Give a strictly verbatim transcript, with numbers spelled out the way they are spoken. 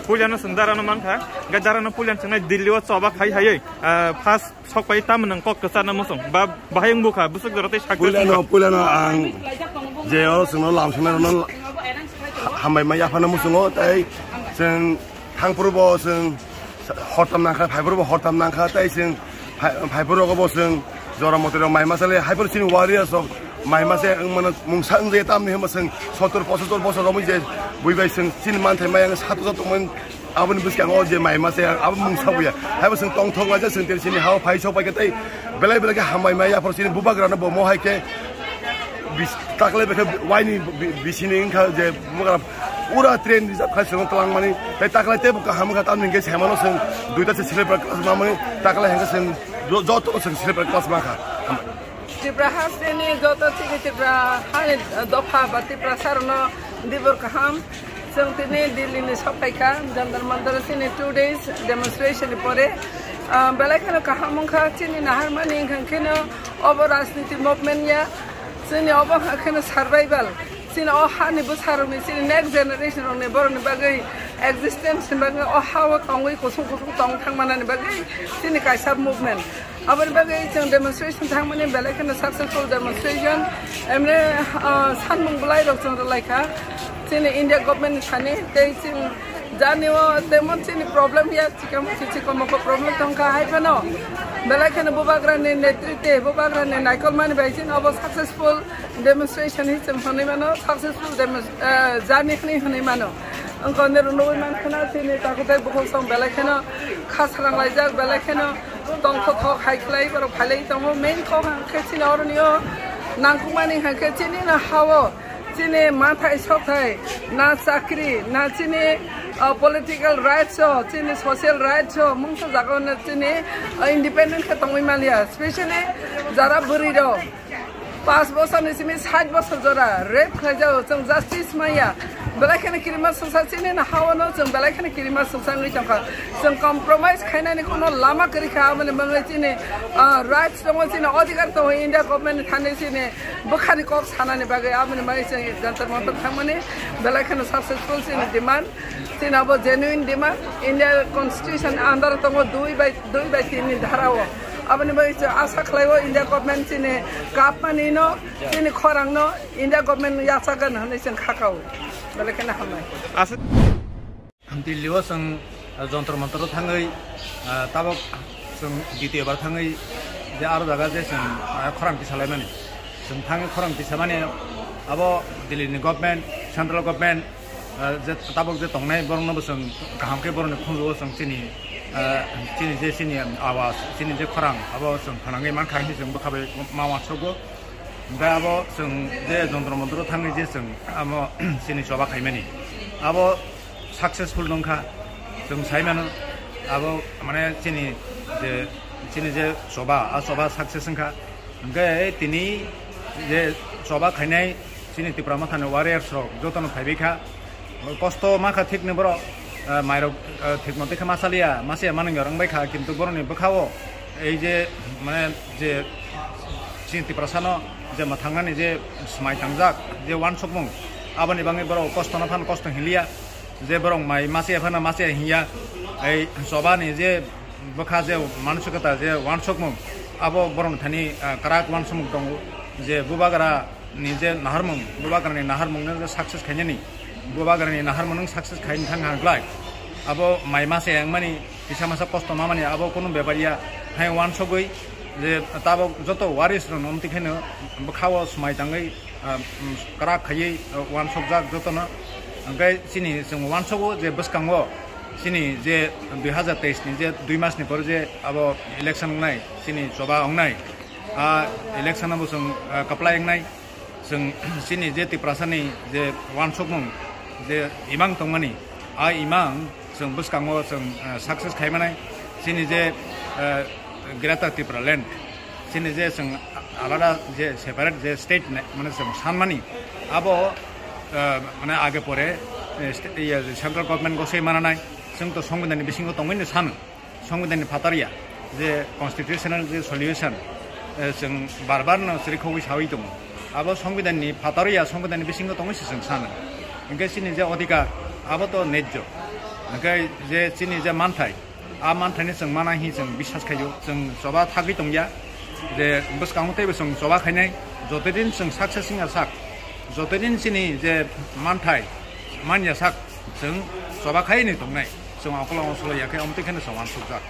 Puilano chwng darano mankha, ga darano puilano chwngnai Delhi o choba khai haiwi, ah, first sok pai tamo nang kok kwcharna muchung, ba bahai wng bukha, bwswk jora tei sak Puilano, puilano ang je oro chwngno lam swngnai rwno hambai ma yaphana muchungo, tei chwng thangphuru bo chwng hortam nangkha, phaiphuru bo hortam nangkha, tei chwng phai-, phaiphuru rogo bo chwng jora motwi rok mai masa le, haiphuru chini warriors rok mai masa wng mano mungsa wng je tamni hwnba chwng sottor pochottor bosor romwi je bui bai chwng chini manthai maya wng sato sato tongmani aboni bwskango je mai masa abo mungsa buya, haibo chwng tongthok laijak chwng tei chini hao phai sok pai khe tei belai belai khe hambai maya yaphuru chini bubagrano bo mo hai khe Bis-, takle bekhe waini bi-, bisini wngkha je bubagra pura train reserve khai chwng twlangmani, tei takle teibo kaham wngkha, tamni hwnkhe saimano chwng duita se sleeper class mamani, takle hwnkhe chwng jo-, jotono chwng sleeper class mankha. Tripura hasteni joto chini Tripura hani dopha ba Tripura sarono dibor kaham. Chwng tini Delhi ni sok phaikha, Jantar Mantar chini two days demonstration ni pore, ah, belai kheno kaham wngkha, chini naharmani wngkha kheno obo rajniti movement ya, chini obo wngkha kheno survival, chini o hani bwsarokni, chini next generation rokni borokni bagwi existence ni bagwi o hao tongwi kusung kusung tong thangmanani bagwi chini kaisa movement. Aboni bagwi chwng demonstration thangmani belai kheno successful demonstration. Emre, ah, sanmung bwlai rok chwng rwlai kha. Chini India government ni thani tei chwng jani o temon chini problem ya, chikamo chikamo ko problem tong kha hai phano. Belai kheno bubagra ni netrite, bubagra ni naikolmani bai chini abo successful demonstration hi chwng hwnwi mano, successful demos-, ah, jani hwnwi hwnwi mano. Wngkha nirok nugwi mankha na chini takhuk tei bukhuk song belai kheno kha srang laijak, belai kheno tongthothok hai khlai borok phailai tongo. Main kok hwnkhe chini oroni o nangkukmani hwnkhe chini no ha-o chini manthai sokthai, na chakri, na chini, ah, political rights o, chini social rights o, mungsa jaga o no chini, ah, independent khe tongwi manliya, specially jara bwrwi rok. Panch bosor ni simi sait bosor jora rape khlai jago, chwng justice maya. Belai kheno kirima songsa chini na ha-o no chwng belai kheno kirima songsa wngwi tongkha. Chwng compromise khainani kuno lama kwrwi kha, aboni bagwi chini, ah, rights tongo, chini odhikar tongo, India government ni thani chini bwkhani kok sanani bagwi, aboni bagwi chwng Jantar Mantar thangmani belai kheno successful chini demand. Chini abo genuine demand, India constitution under tongo dui bai, dui bai tin ni dhara o. Aboni bagwi chwng asa khlai o India government chini kapmani no, chini khorang no India government yachagan hwnwi chwng kha kao. Belai kheno hambai. Asa- Delhi o chwng, ah, Jantar Mantar o thangwi, ah, tabok chwng ditiyo bar thangwi je aro jaga je chwng, ah, khorang tisalaimani. Chwng thangwi khorang tisamani abo Delhi ni government, central government, ah, je tabok je tongnai borokno bo chwng kaham khe borokni khunju o chwng chini, ah, chini je chini awas, chini je khorang abo chwng phanangwi mankha hinwi chwng bwkha bai ma uansukgo. Hwnkhe abo chwng je Jantar Mantar o thangwi je chwng amo chini choba khaimani abo successful wngkha, chwng sai mano. Abo mane chini je, chini je choba, a choba success wngkha. Hwnkhe tini je choba khainai chini Tipra Mothani warriors rok jotono phaibai kha. Kosto ma kha thik ni borok, ah, mairok, ah, thik motoi khe ma chaliya, ma se manung yorong bai kha, kintu borokni bwkha o ei je mane je chini Tiprasa no je mwthangnani je swmai tangjak, je uansukmung, aboni bagwi borok kosto no phano kosto hinliya, je borok mai ma se phano ma se hinya, ei choba ni je bwkha je mansukata je uansukmung, abo borokni thani, ah, kwrak uansukmung tongo, je bubagra ni je naharmung, bubagrani naharmung no je success khainani, bubagrani naharmung no success khaini thang hang glai. Abo mai masa yang mani, kisa masa kosto mamani, abo kunu bepar ya. Hai uansugwi je tabok joto waris rok no omtwi khaino bwkha o swmai tangwi, ah, um, kwrak khaiwi, ah, uansukjak jotono. Hwnkhe chini chwng uansugo je bwskango chini je dui hazar teis ni je dui mas ni pore je abo election wngnai, chini choba wngnai, a election o bo chwng, ah, kwplai wngnai. Chwng chini je Tiprasani je uansukmung je imang tongmani, a imang Chwng bwskango chwng, eh, success khaimanai chini je, eh, Greater Tipraland, chini je chwng alada je separate je state ne, mane chwng sanmani, abo, eh, mane age pore, eh, st-, iya, central government gosoi mananai, chwng to songbidanni bisingo tongwi no sano, songbidanni phatariya je constitutional je solution, eh, chwng bar bar no chirikhogwi sawi tongo. Abo songbidanni phatariya, songbidanni bisingo tongwi se chwng sano. Hwnkhe chini je odhikar, abo to nejjo. Hwnkhe je chini je manthai, a manthaino chwng mana hi chwng biswas khaio. Chwng choba thagwi tongya, je bwskango teibo chwng choba khainai, jotodin chwng success wngya sak, jotodin chini je manthai manya sak, chwng choba khaini tongnai. Chwng okolo osolo ya khe omtwi kheno chwng uansukjak.